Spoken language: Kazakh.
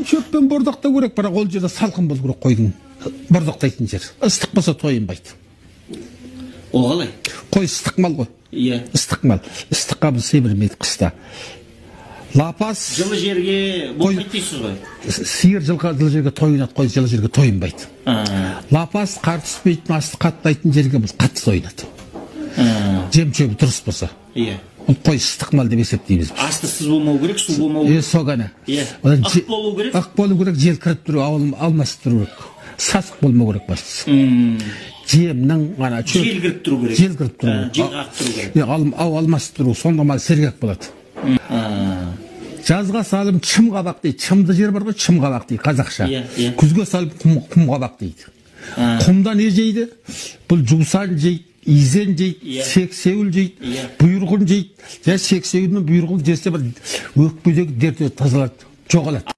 Шөппен бордақтау керек, бірақ ол жерде салқын болу керек қойдың бордақтайтын жер. Ыстық болса тойынбайды. Ол қалай? Қой ыстық мал ғой. Иә. Ыстық мал. Ыстыққа бұл семірмейді қыста. Лапас жылы жерге болмайды дейсіз ғой. Сиыр жылы жерге тойынады, қой жылы жерге тойынбайды. Лапас қар түспейтін, асты қаттайтын жерге бұл қатты тойынады. Жем шөбі дұрыс болса. Иә. Бұл қой ыстық мал деп есептейміз біз. Асты сыз болмау керек, су болмау керек. Сол ғана. Иә. Одан Ық болу керек. Ық болу керек, жел кіріп тұру, алмасып тұру керек. Сасық болмау керек бастысы. Жемнің ана шөп. Жел кіріп тұру керек. Жел кіріп тұру керек. Жел қағып тұру керек. Иә, ау алмасып тұру, сонда мал сергек болады. Жазға салым шым қабақ дейді. Шымды жер бар ғой, шым қабақ дейді қазақша. Иә, иә. Күзге салып құм қабақ дейді. Құмда не жейді? Бұл жусан жейді, изен жейді, сексеуіл жейді, бұйырғын жейді. Және сексеуіл мен бұйырғын жесе бір өкпедегі дерт тазалады, жоғалады.